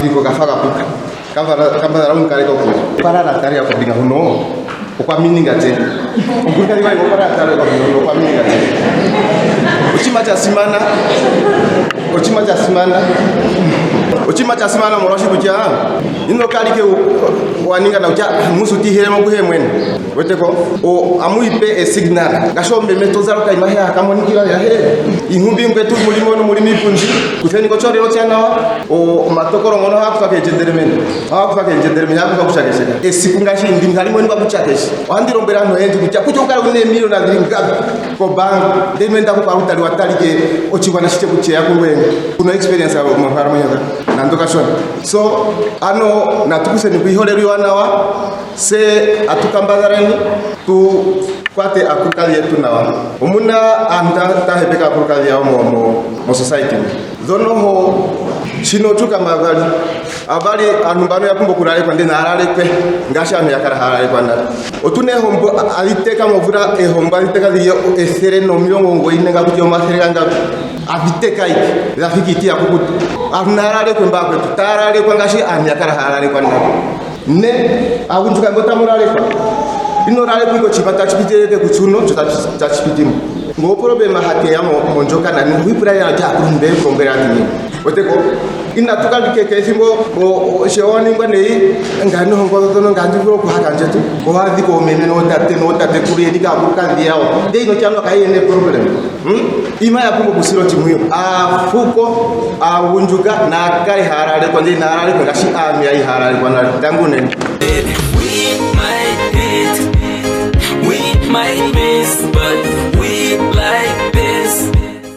Okafiliko okafa ka puka. Kambadhala wu mu kaleke kokule. Okwa lala a talela kombinga huno, okwa mininga tse. Omukulukadhi gwaye okwa lala a talela kombinga huno, okwa mininga tse. Oshinima sha simana, oshinima sha simana, oshinima sha simana molwashoka kutya ino kalike wa ninga nawa kutya musu ti ihele mo kuhe mwene. Weteko o amu ipe e signal ngaashi omeme to zala okayima he haka monikila lela he inkumbi ngwetu muli mono muli miipundi kutheni ko cholelo cha nawa o omatokolo ngono haga kuthwa keegentlemen haga kuthwa keegentlemen haga kuthwa kushakesheka esiku ngaashi ndi hali monikwa kushakeshe ohandi lombwele aantu oyendji kutya kutya okukala une eemiliona dhili ngapi kobank ndele ino enda ko wa talike oshigwana shitye kutya ya kungweye kuno experience monkalamwenyo nando kashona so ano natu kutheni kwiiholelwa iiwanawa Se atu kambadhaleni tu kwate aakulukadhi yetu nawa. Omuna aantu taya hepeke aakulukadhi yawo mo mo mo society mu. Dhono ho shino ochuka maavali. Aavali aantu mbano ya pumbwa okulalekwa ndele naya lalekwe ngaashi aantu ya kala haya lalekwa nale. Otuna eehombo adhi teka movula eehombo adhi teka dhili 190 nenge kutya omathele gangapi adhi teka ike dha thika iiti ya kukuta. Aantu naya lalekwe mbaakwetu taya lalekwa ngaashi aantu ya kala haya lalekwa nale. Ne aagundjuka ngo tamu lalekwa ino lalekwa ike oshinima tashi pitilile kutsuno sho tashi pitimo ngo oproblema hateya mondjokana nokuipula lela lyaakuluntu mbe kulombwela ati nini oteko inatu kalike ethimbo sho wa ningwa neyi ngani hongo ngandi vulu okuhaka ndjetu owadhika oomeme nootate nootatekulu yeni kaakulukadhi yawo nde ino tya noka yene problem Iima ya pumbwa okusila oshimpwiyu aafuko, aagundjuka naya kale haya lalekwa ndele inaya lalekwa ngaashi aantu ya li haya lalekwa nale. Tangi unene. We might hate, we might miss, but.